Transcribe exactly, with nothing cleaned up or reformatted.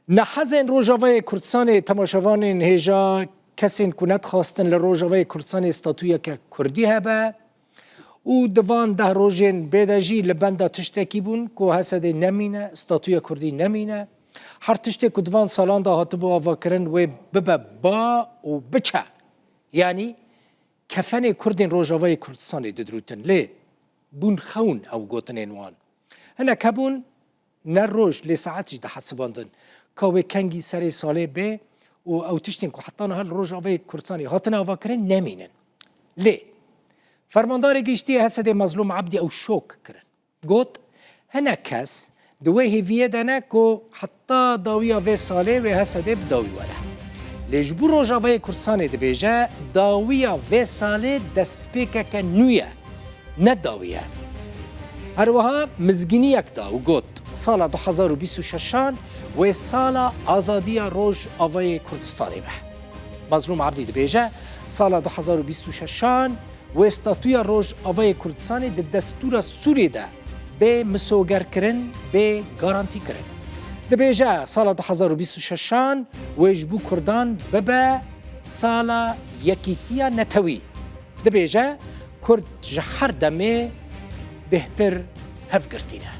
Nehezên Rojavayê Kurdistanê, temaşevanên hêja, kesên ku nedixwastin li Rojavayê Kurdistanê statuyeke Kurdî hebe û di van deh rojên bê de jî li benda tiştekî bûn ku H S D nemîne, statuya Kurdî nemîne. Her tiştê ku di van salan de hatibû avakirin wê bibe ba û biçe. Yanî kefenê Kurdên Rojavayê Kurdistanê didirûtin. Lê bûn xewn ew gotinên wan. Hinek hebûn ne roj lê saet jî dihesibandin. Ka wê kengî serê salê bê û ew tiştên ku heta niha li Rojavayê Kurdistanê hatine avakirin nemînin. Lê Fermandarê Giştî yê H S D Mezlûm Ebdî ew şok kirin. Got, hinek kes di wê hêviyê de ne ku heta dawiya vê salê wê H S D bi dawî were. Lê ji bo Rojavayê Kurdistanê dibêje, dawiya vê salê destpêkeke nû ye, ne dawî ye. Her wiha mizgîniyek da û got, sala du hezar û bîst û şeşan wê sala azadiya Rojavayê Kurdistanê be. Mezlûm Ebdî dibêje, sala du hezar û bîst û şeşan wê statuya Rojavayê Kurdistanê di destûra Sûriyê de bê misogerkirin, bê garantîkirin. Dibêje, sala du hezar û bîst û şeşan wê ji bo Kurdan bibe sala yekîtiya netewî. Dibêje, Kurd ji her demê bêhtir hevgirtî ne.